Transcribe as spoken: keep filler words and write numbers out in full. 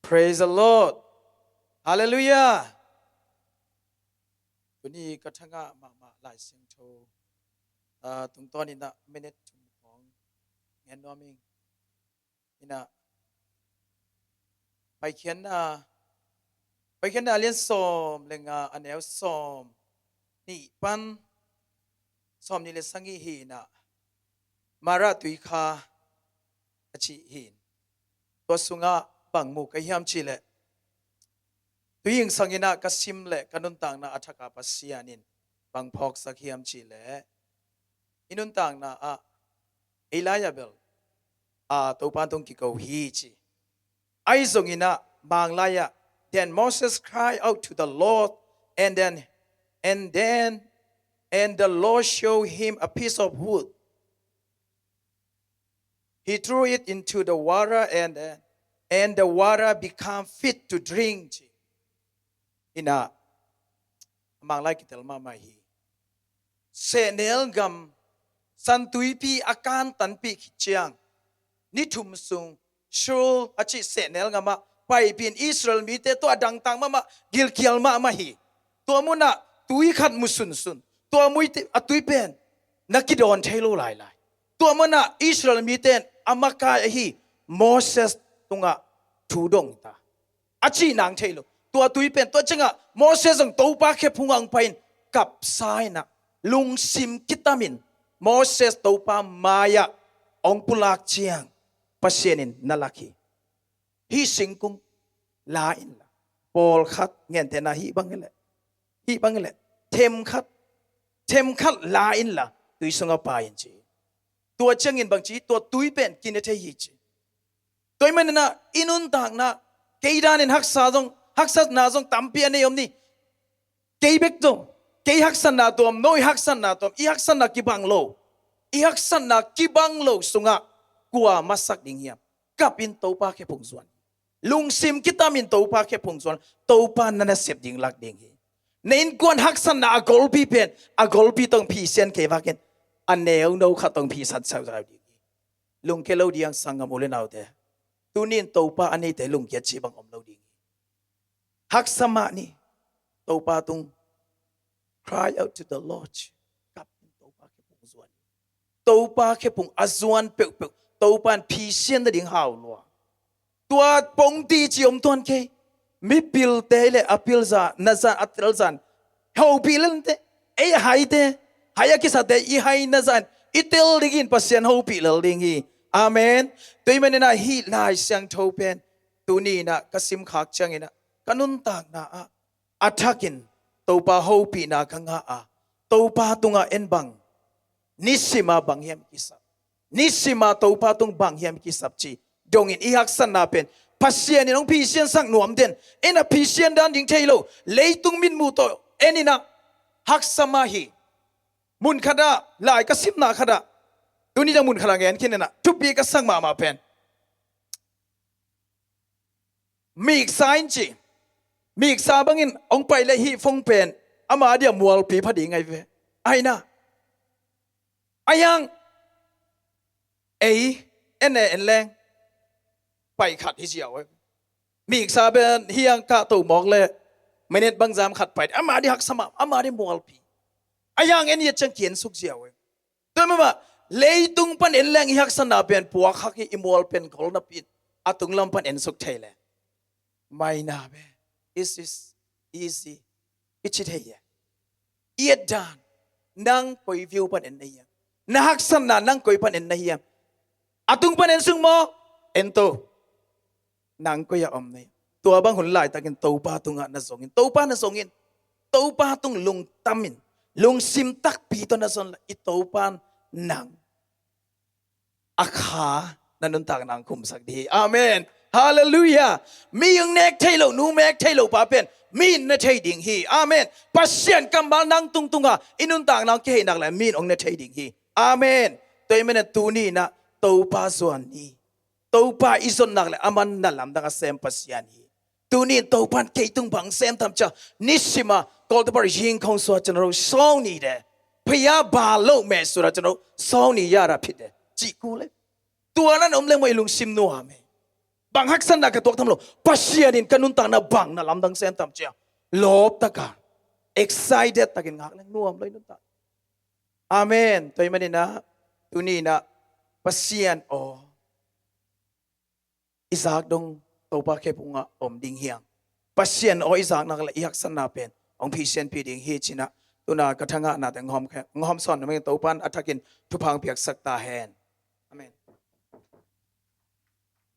Praise the Lord. Hallelujah. Tuni ka thangah mahmah Lai Siangtho, ah, tungtawn inah minute thum khawng ngen nuam ing. Inah Paikhiatna, Paikhiatna a lian sawm le nga, a neu sawm nih pan sawm nih le sagih hi inah, Mara tuikha a cih hi in. Tua sungah bang mu ka hiam cih leh, tui hing sang inah ka sim le ka nuntakna a thak ah Pasian in bang phawksak hiam cih leh, i nuntakna ah ei lai ah bel, a, Topa tung kiko hi ci. Ahi zong inah Manglai ah, "Then Moses cried out to the Lord, and then, and then, and the Lord showed him a piece of wood. He threw it into the water, and, and the water became fit to drink," ci. Inah, Manglai kitel mahmah hi. Sehnel gam San Tuipi a kantanpih khit ciang, ni thum sung Shur a cih sehnel gamah paipih in Israel mite tua a dangtak mahmah, gilkial mahmah hi. Tua munah tui khat mu sunsun. Tua muite a tui pen na kidawn thei lo lailai. Tua munah Israel mite in a makai ahi Moses tungah thu dong ta a cih nang thei lo. Tua tui pen, tua ciangah Moses zong Topa khephung ah hong pai in kapsa inah, lungsim kitamin Moses Topa mai-ah hong pulak ciang Pasian in na lak hi. Hih singkung la inla, pawlkhat, ngentehna hih bang hileh, hih bang hileh, themkhat, themkhat la inla, tui sungah pai in ci. Tua ciangin bang ci, tua tui pen kine thei hi ci. Tua ahih maninah i nuntakna, kei danin haksa zong, haksatna zong tampi a nei om ni. Kei bek zong, kei haksatna tuam, no i haksatna tuam, i haksatna kibang lo. I haksatna kibang lo sungah kua masak ding hiam? Kapin Topa khephung zuan. Lungsim kitamin Topa khephung zuan. Topa na nasep ding lak ding hi. Na innkuan haksatna a golpi pen, a golpi tawh hong phisian kei vakin, a neuno khat tawh hong phisan sausau ding hi. Lungkia lo ding, sanggam u le naute. Tunin Topa a neite lungkiat cih bang om lo ding hi. Haksa mah ni. Topa tung, cry out to the Lord. Kap in Topa khephung zuan. Topa khephung a zuan peuhpeuh, Topa in phisian nading hau lua. Tua pongti ci om tuan kei. Mipilte le a pilzan, na zan, a telzan hopih lel te. Ei a haite, hai a kisate, i haina zan i tel dingin Pasian hopih lel ding hi. Amen. Tua ahih maninah hih Lai Siangtho pen tuni inah ka simkhak cianginah ka nuntakna ah a thakin Topa hopihna ka ngah a, Topa tungah en bang, nisima bang hiam kisap, nisima Topa tung bang hiam kisap ci dongin i haksatna pen Pasian in hong phisiansak nuam den. En a phisian dan ding thei lo, leitung mitmuh tawh en inah haksa mah hi. Mun khatah, lai ka simna khatah, tuni dang mun khatah ngen khin inah thupi ka sak mahmah pen, miksa in ci. Miksa bangin hong pai le hih phone pen ama dia mualpi pha ding ahi ve. Ahi na, ahi hang ei en e en leng pai khat hi ziau e. Miksa pen hih hang kahto mawk le minute bang zam khat pai, ama dia haksa mah, ama dia mualpi. Ahi hang en i et ciang ki-en suk ziau e. Tua mah bang, leitung pan en leng i haksatna pen puak hak hi, i mual pen gol napi in a tunglam pan en suk thei le. Maina be, is is easy. I ci thei e. I et dan, nang koi view pan en na hiam? Na haksatna nang koi pan en na hiam? A tung pan en suk maw? En to. Nang koi-ah om na hiam? Tua bang hun laitakin Topa tungah na zongin, Topa na zongin, Topa tung lungtamin, lungsim takpi tawh na zon la, i Topa in nang a kha na nuntak nang khumsak ding hi. Amen. Halleluiah. Mi hong nek thei lo, nu mek thei lo pa pen mi in ne thei ding hi. Amen. Pasian kammal nang tungtunga i nuntak nang kihei nak le mi in hong ne thei ding hi. Amen. Tua ahih manin tuni inah Topa zuan ni. Topa i zon nak le aman na lamdang a sem Pasian hi. Tuni in Topa in kei tung bang sem tam cia, nisima Kawltepa ri hing khong sua cin ro sawng ni de. Phaya ba lo me sura cin ro sawng ni ya ra phit de. Ci ku le. Tua nan om leng maw i lungsim nuam e. Bang haksatna ka tuak tham lo, Pasian in ka nuntakna bang na lamdang sem tam cia, lawp taka, excited takin ngak leng nuam lo i nuntak. Amen. Tua ahih manin ah, tuni in ah, Pasian aw i zak dong Topa khepungah om ding hi hang. Pasian aw i zakna le i haksatna pen hong phisianpih ding hi ci-in ah, tu-in ah ka thangahnate ngawm khe, ngawm sawn na meng Topa in a thakin thupha hong piaksak ta hen.